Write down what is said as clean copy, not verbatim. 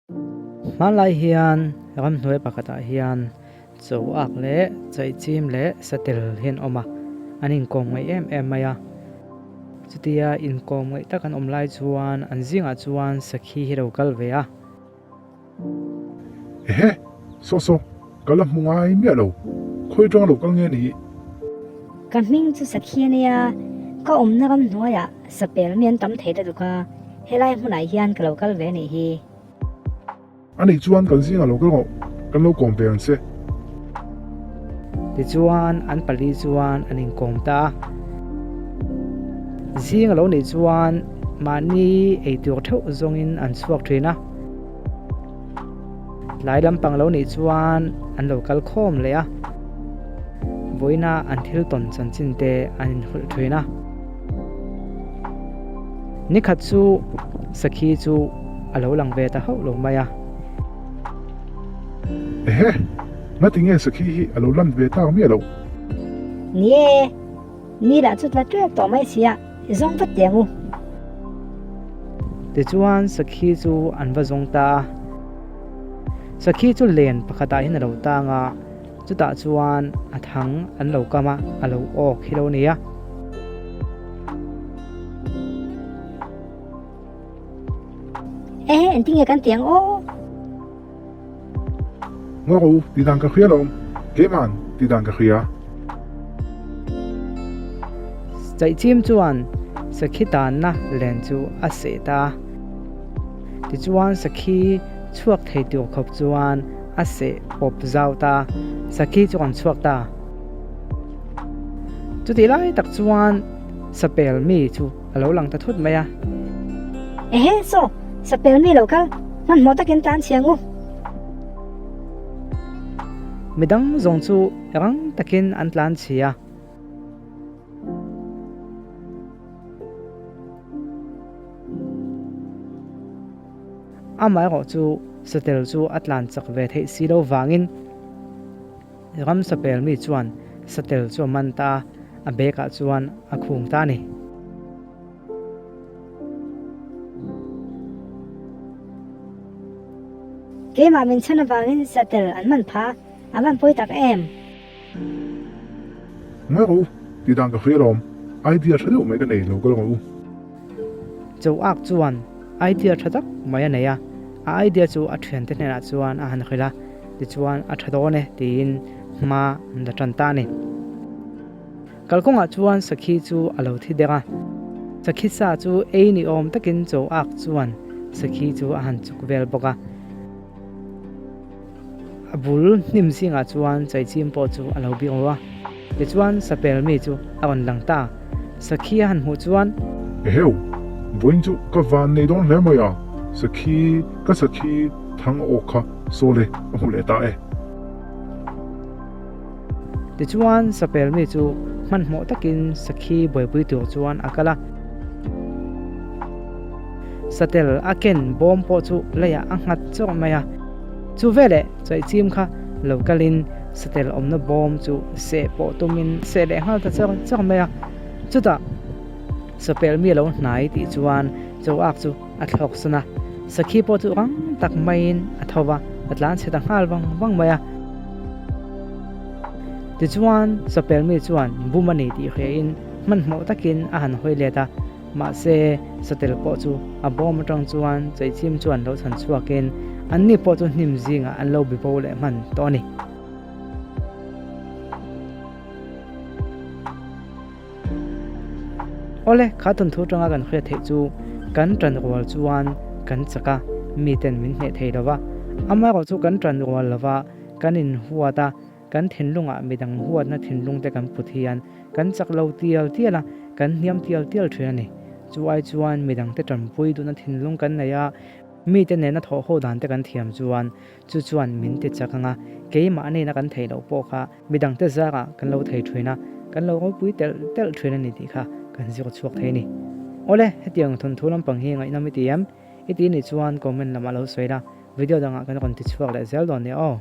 Hmanlai hian ramhnuai pakhatah hian chaw ak leh chaihchim leh satel hi an awm a, an inkawm ngaih em em mai a. Chutia inkawm ngaih tak an awm lai chuan an zingah chuan sakhi hi lo kal ve a. Ehe! Saw saw, ka la hmu ngai miah lo. Khawi atanga lo kal nge ni? Ka hming chu sakhi a nia, ka awmna ramhnuaiah Sapel mi an tam thei lutuk a, helai hmunah hian ka lo kal ve nih hi. A nih chuan kan zingah lo kal rawh, kan lo kawm ve ang che. Tichuan an pali chuan an inkawm ta a. Zing a lo nih chuan mahni eitur theuh zawngin an chhuak thin a. Tlai lampang lo nih chuan an lo kal khawm leh a, vawiina an thil tawn chanchin te an inhulh thin a. Nikhat chu sakhi chu a lo lang ve ta hauh lo mai a. Ehe! Ngati nge sakhi hi a lo lan ve tak miah loh? Ni e, ni lah chu tla tep tawh mai sia, i zawng vat teh ang u. Tichuan sakhi chu an va zawng ta a. Sakhi chu len pakhatah hian a lo tang a, chutah chuan a thang an lo kam a, a lo awk hi lo ni a. Ehe, engtin nge kan ti ang aw? Ngaw u, ti dan ka hria lawm. Keiman, ti dan ka hria. Chaihchim chuan sakhi tanna len chu a seh ta a. Tichuan sakhi chhuak thei tur khawp chuan a seh pawp zau ta a, sakhi chu kan chhuak ta. Chutih lai tak chuan sapel mi chu a lo lang ta thut mai a. Ehe, saw, sapel mi lo kal, hmanhmawh takin tlan chhiang u. Midang zawng chu rang takin an tlan chhi a. Amaherawh chu satel chu a tlan chak ve theih si lo vangin ram sapel mi chuan satel chu a man ta a, a bag ah chuan a khung ta a ni. Keimah min chhan avangin satel an man pha, a van pawi tak em? Ngawi rawh u, tih dan ka hria lawm, idea tha deuh mai ka nei lo kal rawh u. Choak chuan idea tha tak mai a nei a, a idea chu a thiante hnenah chuan a han hrilh a, tichuan a tha dawn e tiin hma an la tan ta a ni. Kalkawngah chuan sakhi chu a lo thi deuh a, sakhi sa chu ei ni awm takin Choak chuan sakhi chu a han chuk vel bawk a. A bul hnim zingah chuan chaichim pawh chu a lo bik ru a, tichuan sapel mi chu a rawn lang ta a, sakhi a han hmuh chuan. Eheu, vawiin chu ka van nei dawn hle mai a, sakhi, ka sakhi thang awk kha saw le ka hmu leh ta e. Tichuan sapel mi chu hmanhmawh takin sakhi buaipui tur chuan a kal a. Satel a ken bawm pawh chu leiah a nghat chawk mai a. Chu veleh chaihchim kha lo kalin satel awmna bawm chu seh pawh tumin seh leh nghal ta chawk chawk mai a. Chutah sapel mi a lo hnai tih chuan Choak chu a thlawk sawn a, sakhi pawh chu rang tak maiin a tho va, a tlan chhe ta nghal vang vang mai a. Tichuan, Sapelmi chuan bum a ni tih hriain hmanhmawh takin a han hawi let a, mahse, satel pawh chu a bawm atang chuan chaichim chuan lo chhan chhuakin anni pawh chu hnim zingah an lo bibo leh hman tawh a ni. Awle, kha thawnthu atanga kan hriat theih chu kan tan rual chuan kan chak a, miten min hneh thei lo va. Amaherawh chu kan tan rual lo va, kan inhuat a, kan thinlungah midang huatna thinlung te kan put hian kan chak lo tial tial a, kan hniam tial tial thin a ni. Chu ai chuan midangte tanpui duhna thinlung kan nei a, mite nena thawh ho dan te kan thiam chuan chu chuan min ti chak ang a, keimah nena kan theih loh pawh kha Midangte zarah kan lo thei thin a, kan lo ropui telh telh thin a ni tih kha kan zir chhuak thei a ni. Awle, hetiang thawnthu lampang hi ngaihnawm i ti em? I ti nih chuan comment lamah lo sawi la, video dangah kan rawn ti chhuak leh zel dawn nia aw.